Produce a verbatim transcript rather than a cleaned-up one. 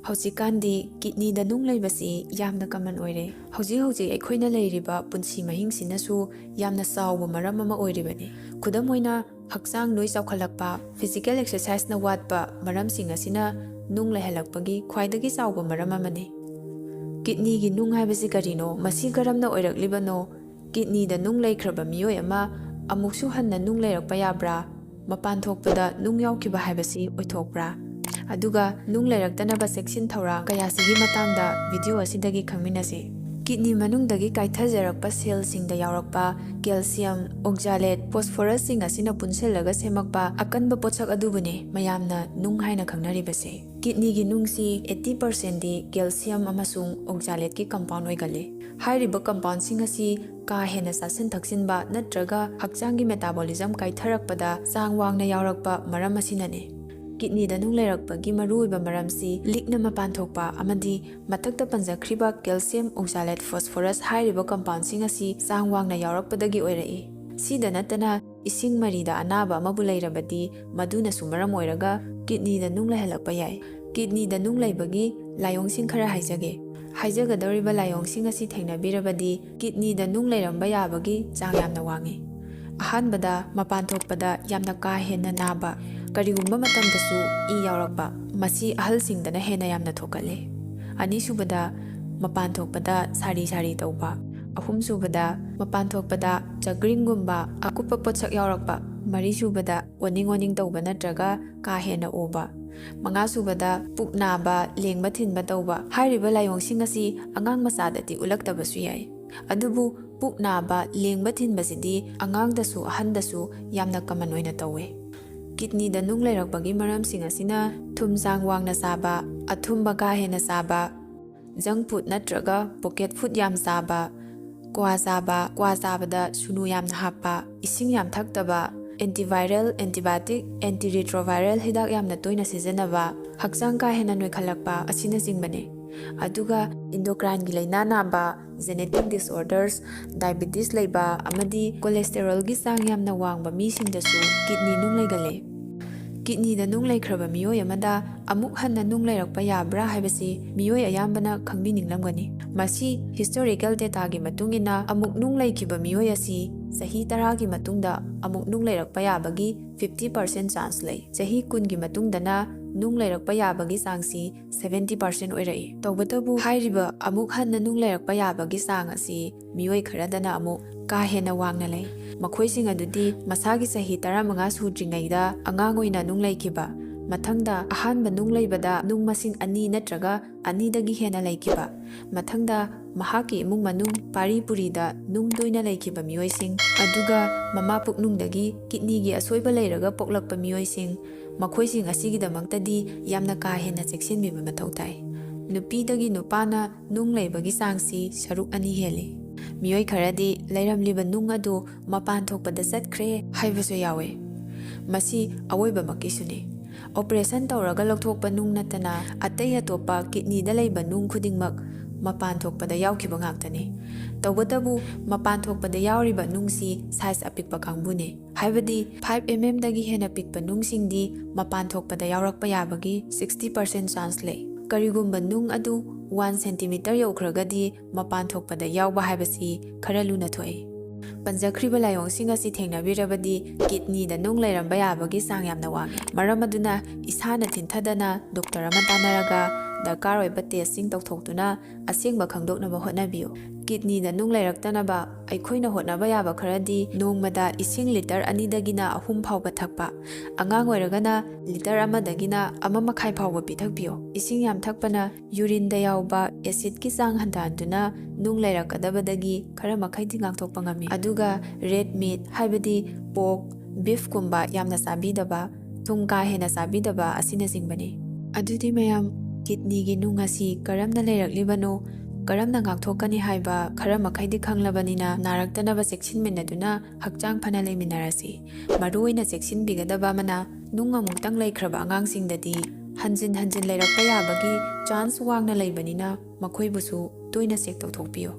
ꯍꯧꯖꯤꯛꯀꯥꯟꯗꯤ ꯀꯤꯠꯅꯤꯗ ꯅꯨꯡ ꯂꯩꯕꯁꯤ ꯌꯥꯝꯅ ꯀꯃꯟ ꯑꯣꯏꯔꯦ꯫ ꯍꯧꯖꯤꯛ ꯍꯧꯖꯤꯛ ꯑꯩꯈꯣꯏꯅ ꯂꯩꯔꯤꯕ ꯄꯨꯟꯁꯤ ꯃꯍꯤꯡꯁꯤꯅꯁꯨ ꯌꯥꯝꯅ ꯆꯥꯎꯕ ꯃꯔꯝ ꯑꯃ ꯑꯣꯏꯔꯤꯕꯅꯤ꯫ ꯈꯨꯗꯝ ꯑꯣꯏꯅ, ꯍꯛꯆꯥꯡ ꯅꯣꯏ ꯆꯥꯎꯈꯠꯂꯛꯄ, ꯐꯤꯖꯤꯀꯦꯜ ꯑꯦꯛꯁꯔꯁꯥꯏꯁꯅ ꯋꯥꯠꯄ ꯃꯔꯝꯁꯤꯡ ꯑꯁꯤꯅ ꯅꯨꯡ ꯂꯩꯍꯜꯂꯛꯄꯒꯤ ꯈ꯭ꯋꯥꯏꯗꯒꯤ ꯆꯥꯎꯕ ꯃꯔꯝ ꯑꯃꯅꯤ꯫ ꯀꯤꯠꯅꯤꯒꯤ ꯅꯨꯡ ꯍꯥꯏꯕꯁꯤ ꯀꯔꯤꯅꯣ? ꯃꯁꯤ ꯀꯔꯝꯅ ꯑꯣꯏꯔꯛꯂꯤꯕꯅꯣ? ꯀꯤꯠꯅꯤꯗ ꯅꯨꯡ ꯂꯩꯈ꯭ꯔꯕ ꯃꯤꯑꯣꯏ ꯑꯃ ꯑꯃꯨꯛꯁꯨ ꯍꯟꯅ ꯅꯨꯡ ꯂꯩꯔꯛꯄ ꯌꯥꯕ꯭ꯔꯥ? ꯃꯄꯥꯟ ꯊꯣꯛꯄꯗ ꯅꯨꯡ ꯌꯥꯎꯈꯤꯕ ꯍꯥꯏꯕꯁꯤ ꯑꯣꯏꯊꯣꯛꯄ꯭ꯔꯥ? ꯑꯗꯨꯒ ꯅꯨꯡ ꯂꯩꯔꯛꯇꯅꯕ ꯆꯦꯛꯁꯤꯟ ꯊꯧꯔꯥꯡ ꯀꯌꯥꯁꯤꯒꯤ ꯃꯇꯥꯡꯗ ꯚꯤꯗꯤꯑꯣ ꯑꯁꯤꯗꯒꯤ ꯈꯪꯃꯤꯟꯅꯁꯤ꯫ ꯀꯤꯠꯅꯤ ꯃꯅꯨꯡꯗꯒꯤ ꯀꯥꯏꯊꯖꯔꯛꯄ ꯁꯦꯜꯁꯤꯡꯗ ꯌꯥꯎꯔꯛꯄ ꯀꯦꯜꯁꯤꯌꯝ, ꯑꯣꯛꯖꯥꯂꯦꯠ, ꯐꯣꯁꯐꯣꯔꯁꯁꯤꯡ ꯑꯁꯤꯅ ꯄꯨꯟꯁꯤꯜꯂꯒ ꯁꯦꯝꯃꯛꯄ ꯑꯀꯟꯕ ꯄꯣꯠꯁꯛ ꯑꯗꯨꯕꯨꯅꯤ ꯃꯌꯥꯝꯅ ꯅꯨꯡ ꯍꯥꯏꯅ ꯈꯪꯅꯔꯤꯕꯁꯤ꯫ ꯀꯤꯠꯅꯤꯒꯤ ꯅꯨꯡꯁꯤ eighty percent ꯗꯤ ꯀꯦꯜꯁꯤꯌꯝ ꯑꯃꯁꯨꯡ ꯑꯣꯛꯖꯥꯂꯦꯠꯀꯤ ꯀꯝꯄꯥꯎꯟ ꯑꯣꯏꯒꯜꯂꯤ꯫ ꯍꯥꯏꯔꯤꯕ ꯀꯝꯄꯥꯎꯟꯁꯤꯡ ꯑꯁꯤ ꯀꯥ ꯍꯦꯟꯅ ꯆꯥꯁꯤꯟ ꯊꯛꯆꯤꯟꯕ ꯅꯠꯇ꯭ꯔꯒ ꯍꯛꯆꯥꯡꯒꯤ ꯃꯦꯇꯥꯕꯣꯂꯤꯖꯝ ꯀꯥꯏꯊꯔꯛꯄꯗ ꯆꯥꯡ ꯋꯥꯡꯅ ꯌꯥꯎꯔꯛꯄ ꯃꯔꯝ ꯑꯁꯤꯅꯅꯤ꯫ ꯀꯤꯠꯅꯤꯗ ꯅꯨꯡ ꯂꯩꯔꯛꯄꯒꯤ ꯃꯔꯨꯑꯣꯏꯕ ꯃꯔꯝꯁꯤ ꯂꯤꯛꯅ ꯃꯄꯥꯟ ꯊꯣꯛꯄ ꯑꯃꯗꯤ ꯃꯊꯛꯇ ꯄꯟꯖꯈ꯭ꯔꯤꯕ ꯀꯦꯜꯁꯤꯌꯝ, ꯑꯣꯛꯖꯥꯂꯦꯠ, ꯐꯣꯁꯐꯣꯔꯁ ꯍꯥꯏꯔꯤꯕ ꯀꯝꯄꯥꯎꯟꯁꯤꯡ ꯑꯁꯤ ꯆꯥꯡ ꯋꯥꯡꯅ ꯌꯥꯎꯔꯛꯄꯗꯒꯤ ꯑꯣꯏꯔꯛꯏ꯫ ꯁꯤꯗ ꯅꯠꯇꯅ, ꯏꯁꯤꯡ ꯃꯔꯤꯗ ꯑꯅꯥꯕ ꯑꯃꯕꯨ ꯂꯩꯔꯕꯗꯤ, ꯃꯗꯨꯅꯁꯨ ꯃꯔꯝ ꯑꯣꯏꯔꯒ ꯀꯤꯠꯅꯤꯗ ꯅꯨꯡ ꯂꯩꯍꯜꯂꯛꯄ ꯌꯥꯏ꯫ ꯀꯤꯠꯅꯤꯗ ꯅꯨꯡ ꯂꯩꯕꯒꯤ ꯂꯥꯏꯑꯣꯡꯁꯤꯡ ꯈꯔ ꯍꯥꯏꯖꯒꯦ꯫ ꯍꯥꯏꯖꯒꯗꯧꯔꯤꯕ ꯂꯥꯏꯑꯣꯡꯁꯤꯡ ꯑꯁꯤ ꯊꯦꯡꯅꯕꯤꯔꯕꯗꯤ, ꯀꯤꯠꯅꯤꯗ ꯅꯨꯡ ꯂꯩꯔꯝꯕ ꯌꯥꯕꯒꯤ ꯆꯥꯡ ꯌꯥꯝꯅ ꯋꯥꯡꯏ꯫ ꯑꯍꯥꯟꯕꯗ, ꯃꯄꯥꯟ ꯊꯣꯛꯄꯗ ꯌꯥꯝꯅ ꯀꯥ ꯍꯦꯟꯅ ꯅꯥꯕ, ꯀꯔꯤꯒꯨꯝꯕ ꯃꯇꯝꯗꯁꯨ ꯏ ꯌꯥꯎꯔꯛꯄ꯫ ꯃꯁꯤ ꯑꯍꯜꯁꯤꯡꯗꯅ ꯍꯦꯟꯅ ꯌꯥꯝꯅ ꯊꯣꯛꯀꯜꯂꯤ꯫ ꯑꯅꯤꯁꯨꯕꯗ, ꯃꯄꯥꯟ ꯊꯣꯛꯄꯗ ꯁꯥꯔꯤ ꯁꯥꯔꯤ ꯇꯧꯕ꯫ ꯑꯍꯨꯝꯁꯨꯕꯗ, ꯃꯄꯥꯟ ꯊꯣꯛꯄꯗ ꯆꯒ꯭ꯔꯤꯡꯒꯨꯝꯕ ꯑꯀꯨꯞꯄ ꯄꯣꯠꯁꯛ ꯌꯥꯎꯔꯛꯄ꯫ ꯃꯔꯤꯁꯨꯕꯗ, ꯑꯣꯅꯤꯡ ꯑꯣꯅꯤꯡ ꯇꯧꯕ ꯅꯠꯇ꯭ꯔꯒ ꯀꯥ ꯍꯦꯟꯅ ꯑꯣꯕ꯫ ꯃꯉꯥꯁꯨꯕꯗ, ꯄꯨꯛ ꯅꯥꯕ, ꯂꯦꯡꯕ ꯊꯤꯟꯕ ꯇꯧꯕ꯫ ꯍꯥꯏꯔꯤꯕ ꯂꯥꯏꯑꯣꯡꯁꯤꯡ ꯑꯁꯤ ꯑꯉꯥꯡ ꯃꯆꯥꯗꯗꯤ ꯎꯠꯂꯛꯇꯕꯁꯨ ꯌꯥꯏ꯫ ꯑꯗꯨꯕꯨ ꯄꯨꯛ ꯅꯥꯕ, ꯂꯦꯡꯕ ꯊꯤꯟꯕꯁꯤꯗꯤ ꯑꯉꯥꯡꯗꯁꯨ ꯑꯍꯟꯗꯁꯨ ꯌꯥꯝꯅ ꯀꯃꯟ ꯑꯣꯏꯅ ꯇꯧꯋꯤ꯫ ꯀꯤꯠꯅꯤꯗ ꯅꯨꯡ ꯂꯩꯔꯛꯄꯒꯤ ꯃꯔꯝꯁꯤꯡ ꯑꯁꯤꯅ ꯊꯨꯝ ꯆꯥꯡ ꯋꯥꯡꯅ ꯆꯥꯕ, ꯑꯊꯨꯝꯕ ꯀꯥ ꯍꯦꯟꯅ ꯆꯥꯕ, ꯖꯪꯛ ꯐꯨꯗ ꯅꯠꯇ꯭ꯔꯒ ꯄꯣꯀꯦꯠ ꯐꯨꯗ ꯌꯥꯝ ꯆꯥꯕ, ꯀ꯭ꯋꯥ ꯆꯥꯕ, ꯀ꯭ꯋꯥ ꯆꯥꯕꯗ ꯁꯨꯅꯨ ꯌꯥꯝꯅ ꯍꯥꯞꯄ, ꯏꯁꯤꯡ ꯌꯥꯝ ꯊꯛꯇꯕ, ꯑꯦꯟꯇꯤꯚꯥꯏꯔꯦꯜ, ꯑꯦꯟꯇꯤꯕꯥꯏꯑꯣꯇꯤꯛ, ꯑꯦꯟꯇꯤꯔꯤꯇ꯭ꯔꯣꯚꯥꯏꯔꯦꯜ ꯍꯤꯗꯥꯛ ꯌꯥꯝꯅ ꯇꯣꯏꯅ ꯁꯤꯖꯤꯟꯅꯕ, ꯍꯛꯆꯥꯡ ꯀꯥ ꯍꯦꯟꯅ ꯅꯣꯏꯈꯠꯂꯛꯄ ꯑꯁꯤꯅꯆꯤꯡꯕꯅꯤ꯫ ꯑꯗꯨꯒ ꯏꯟꯗꯣꯀ꯭ꯔꯥꯏꯟꯒꯤ ꯂꯥꯏꯅꯥ ꯅꯥꯕ, ꯖꯦꯅꯦꯇꯤꯛ ꯗꯤꯁꯑꯣꯔꯗꯔꯁ, ꯗꯥꯏꯕꯤꯇꯤꯁ ꯂꯩꯕ ꯑꯃꯗꯤ ꯀꯣꯂꯦꯁꯇꯦꯔꯣꯜꯒꯤ ꯆꯥꯡ ꯌꯥꯝꯅ ꯋꯥꯡꯕ ꯃꯤꯁꯤꯡꯗꯁꯨ ꯀꯤꯠꯅꯤ ꯅꯨꯡ ꯂꯩꯒꯜꯂꯤ꯫ ꯀꯤꯗꯅꯤꯗ ꯅꯨꯡ ꯂꯩꯈ꯭ꯔꯕ ꯃꯤꯑꯣꯏ ꯑꯃꯗ ꯑꯃꯨꯛ ꯍꯟꯅ ꯅꯨꯡ ꯂꯩꯔꯛꯄ ꯌꯥꯕ꯭ꯔꯥ ꯍꯥꯏꯕꯁꯤ ꯃꯤꯑꯣꯏ ꯑꯌꯥꯝꯕꯅ ꯈꯪꯕꯤꯅꯤꯡꯂꯝꯒꯅꯤ꯫ ꯃꯁꯤ historical dataꯒꯤ ꯃꯇꯨꯡ ꯏꯟꯅ ꯑꯃꯨꯛ ꯅꯨꯡ ꯂꯩꯈꯤꯕ ꯃꯤꯑꯣꯏ ꯑꯁꯤ ꯆꯍꯤ ꯇꯔꯥꯒꯤ ꯃꯇꯨꯡꯗ ꯑꯃꯨꯛ ꯅꯨꯡ ꯂꯩꯔꯛꯄ ꯌꯥꯕꯒꯤ fifty percent chance ꯂꯩ꯫ ꯆꯍꯤ ꯀꯨꯟꯒꯤ ꯃꯇꯨꯡꯗꯅ ꯅꯨꯡ ꯂꯩꯔꯛꯄ ꯌꯥꯕꯒꯤ ꯆꯥꯡꯁꯤ seventy percent ꯑꯣꯏꯔꯛꯏ꯫ ꯇꯧꯕꯇꯕꯨ ꯍꯥꯏꯔꯤꯕ ꯑꯃꯨꯛ ꯍꯟꯅ ꯅꯨꯡ ꯂꯩꯔꯛꯄ ꯌꯥꯕꯒꯤ ꯆꯥꯡ ꯑꯁꯤ ꯃꯤꯑꯣꯏ ꯈꯔꯗꯅ ꯑꯃꯨꯛ ꯀꯥ ꯍꯦꯟꯅ ꯋꯥꯡꯅ ꯂꯩ꯫ ꯃꯈꯣꯏꯁꯤꯡ ꯑꯗꯨꯗꯤ ꯃꯁꯥꯒꯤ ꯆꯍꯤ ꯇꯔꯥꯃꯉꯥ ꯁꯨꯗ꯭ꯔꯤꯉꯩꯗ ꯑꯉꯥꯡ ꯑꯣꯏꯅ ꯅꯨꯡ ꯂꯩꯈꯤꯕ, ꯃꯊꯪꯗ ꯑꯍꯥꯟꯕ ꯅꯨꯡ ꯂꯩꯕꯗ ꯅꯨꯡ ꯃꯁꯤꯡ ꯑꯅꯤ ꯅꯠꯇ꯭ꯔꯒ ꯑꯅꯤꯗꯒꯤ ꯍꯦꯟꯅ ꯂꯩꯈꯤꯕ, ꯃꯊꯪꯗ ꯃꯍꯥꯛꯀꯤ ꯏꯃꯨꯡ ꯃꯅꯨꯡ ꯄꯥꯔꯤ ꯄꯨꯔꯤꯗ ꯅꯨꯡ ꯇꯣꯏꯅ ꯂꯩꯈꯤꯕ ꯃꯤꯑꯣꯏꯁꯤꯡ, ꯑꯗꯨꯒ ꯃꯃꯥ ꯄꯨꯛꯅꯨꯡꯗꯒꯤ ꯀꯤꯗꯅꯤꯒꯤ ꯑꯁꯣꯏꯕ ꯂꯩꯔꯒ ꯄꯣꯛꯂꯛꯄ ꯃꯤꯑꯣꯏꯁꯤꯡ, ꯃꯈꯣꯏꯁꯤꯡ ꯑꯁꯤꯒꯤꯗꯃꯛꯇꯗꯤ ꯌꯥꯝꯅ ꯀꯥ ꯍꯦꯟꯅ ꯆꯦꯛꯁꯤꯟꯕꯤꯕ ꯃꯊꯧ ꯇꯥꯏ꯫ ꯅꯨꯄꯤꯗꯒꯤ ꯅꯨꯄꯥꯅ ꯅꯨꯡ ꯂꯩꯕꯒꯤ ꯆꯥꯡꯁꯤ ꯁꯔꯨꯛ ꯑꯅꯤ ꯍꯦꯜꯂꯤ꯫ ꯃꯤꯑꯣꯏ ꯈꯔꯗꯤ ꯂꯩꯔꯝꯂꯤꯕ ꯅꯨꯡ ꯑꯗꯨ ꯃꯄꯥꯟ ꯊꯣꯛꯄꯗ ꯆꯠꯈ꯭ꯔꯦ ꯍꯥꯏꯕꯁꯨ ꯌꯥꯎꯏ꯫ ꯃꯁꯤ ꯑꯋꯣꯏꯕꯃꯛꯀꯤꯁꯨꯅꯤ꯫ ꯑꯣꯄꯔꯦꯁꯟ ꯇꯧꯔꯒ ꯂꯧꯊꯣꯛꯄ ꯅꯨꯡ ꯅꯠꯇꯅ ꯑꯇꯩ ꯑꯇꯣꯞꯄ ꯀꯤꯗꯅꯤꯗ ꯂꯩꯕ ꯅꯨꯡ ꯈꯨꯗꯤꯡꯃꯛ ꯃꯄꯥꯟ ꯊꯣꯛꯄꯗ ꯌꯥꯎꯈꯤꯕ ꯉꯥꯛꯇꯅꯤ꯫ ꯇꯧꯕꯇꯕꯨ ꯃꯄꯥꯟ ꯊꯣꯛꯄꯗ ꯌꯥꯎꯔꯤꯕ ꯅꯨꯡꯁꯤ ꯁꯥꯏꯖ ꯑꯄꯤꯛꯄ ꯀꯥꯡꯕꯨꯅꯤ꯫ ꯍꯥꯏꯕꯗꯤ five mmꯗꯒꯤ ꯍꯦꯟꯅ ꯄꯤꯛꯄ ꯅꯨꯡꯁꯤꯡꯗꯤ ꯃꯄꯥꯟ ꯊꯣꯛꯄꯗ ꯌꯥꯎꯔꯛꯄ ꯌꯥꯕꯒꯤ sixty percent chance ꯂꯩ꯫ ꯀꯔꯤꯒꯨꯝꯕ ꯅꯨꯡ ꯑꯗꯨ one centimeter ꯌꯧꯈ꯭ꯔꯒꯗꯤ ꯃꯄꯥꯟ ꯊꯣꯛꯄꯗ ꯌꯥꯎꯕ ꯍꯥꯏꯕꯁꯤ ꯈꯔ ꯂꯨꯅ ꯊꯣꯛꯏ꯫ ꯄꯟꯖꯈ꯭ꯔꯤꯕ ꯂꯥꯏꯑꯣꯡꯁꯤꯡ ꯑꯁꯤ ꯊꯦꯡꯅꯕꯤꯔꯕꯗꯤ ꯀꯤꯗꯅꯤꯗ ꯅꯨꯡ ꯂꯩꯔꯝꯕ ꯌꯥꯕꯒꯤ ꯆꯥꯡ ꯌꯥꯝꯅ ꯋꯥꯡꯏ꯫ ꯃꯔꯝ ꯑꯗꯨꯅ ꯏꯁꯥꯅ ꯊꯤꯟꯊꯗꯅ ꯗꯣꯛꯇꯔ ꯑꯃ ꯇꯥꯟꯅꯔꯒ ꯗꯔꯀꯥꯔ ꯑꯣꯏꯕ ꯇꯦꯁꯁꯤꯡ ꯇꯧꯊꯣꯛꯇꯨꯅ ꯑꯁꯦꯡꯕ ꯈꯪꯗꯣꯛꯅꯕ ꯍꯣꯠꯅꯕꯤꯌꯨ꯫ ꯀꯤꯗꯅꯤꯗ ꯅꯨꯡ ꯂꯩꯔꯛꯇꯅꯕ ꯑꯩꯈꯣꯏꯅ ꯍꯣꯠꯅꯕ ꯌꯥꯕ ꯈꯔꯗꯤ ꯅꯣꯡꯃꯗ ꯏꯁꯤꯡ ꯂꯤꯇꯔ ꯑꯅꯤꯗꯒꯤꯅ ꯑꯍꯨꯝ ꯐꯥꯎꯕ ꯊꯛꯄ, ꯑꯉꯥꯡ ꯑꯣꯏꯔꯒꯅ ꯂꯤꯇꯔ ꯑꯃꯗꯒꯤꯅ ꯑꯃ ꯃꯈꯥꯏ ꯐꯥꯎꯕ ꯄꯤꯊꯛꯄꯤꯌꯨ꯫ ꯏꯁꯤꯡ ꯌꯥꯝ ꯊꯛꯄꯅ ꯌꯨꯔꯤꯟꯗ ꯌꯥꯎꯕ ꯑꯦꯁꯤꯗꯀꯤ ꯆꯥꯡ ꯍꯟꯊꯍꯟꯗꯨꯅ ꯅꯨꯡ ꯂꯩꯔꯛꯀꯗꯕꯗꯒꯤ ꯈꯔ ꯃꯈꯩꯗꯤ ꯉꯥꯛꯊꯣꯛꯄ ꯉꯝꯃꯤ꯫ ꯑꯗꯨꯒ ꯔꯦꯗ ꯃꯤꯠ, ꯍꯥꯏꯕꯗꯤ ꯄꯣꯔꯛ, ꯕꯤꯐꯀꯨꯝꯕ ꯌꯥꯝꯅ ꯆꯥꯕꯤꯗꯕ, ꯊꯨꯝ ꯀꯥ ꯍꯦꯟꯅ ꯆꯥꯕꯤꯗꯕ ꯑꯁꯤꯅꯆꯤꯡꯕꯅꯤ꯫ ꯑꯗꯨꯗꯤ ꯃꯌꯥꯝ, ꯀꯤꯗꯅꯤꯒꯤ ꯅꯨꯡ ꯑꯁꯤ ꯀꯔꯝꯅ ꯂꯩꯔꯛꯂꯤꯕꯅꯣ, ꯀꯔꯝꯅ ꯉꯥꯛꯊꯣꯛꯀꯅꯤ ꯍꯥꯏꯕ ꯈꯔ ꯃꯈꯩꯗꯤ ꯈꯪꯂꯕꯅꯤꯅ, ꯅꯥꯔꯛꯇꯅꯕ ꯆꯦꯛꯁꯤꯟꯃꯤꯟꯅꯗꯨꯅ ꯍꯛꯆꯥꯡ ꯐꯅ ꯂꯩꯃꯤꯟꯅꯔꯁꯤ꯫ ꯃꯔꯨꯑꯣꯏꯅ ꯆꯦꯛꯁꯤꯟꯕꯤꯒꯗꯕ ꯑꯃꯅ, ꯅꯨꯡ ꯑꯃꯨꯛꯇꯪ ꯂꯩꯈ꯭ꯔꯕ ꯑꯉꯥꯡꯁꯤꯡꯗꯗꯤ ꯍꯟꯖꯤꯟ ꯍꯟꯖꯤꯟ ꯂꯩꯔꯛꯄ ꯌꯥꯕꯒꯤ ꯆꯥꯟꯁ ꯋꯥꯡꯅ ꯂꯩꯕꯅꯤꯅ, ꯃꯈꯣꯏꯕꯨꯁꯨ ꯇꯣꯏꯅ ꯆꯦꯛ ꯇꯧꯊꯣꯛꯄꯤꯌꯨ꯫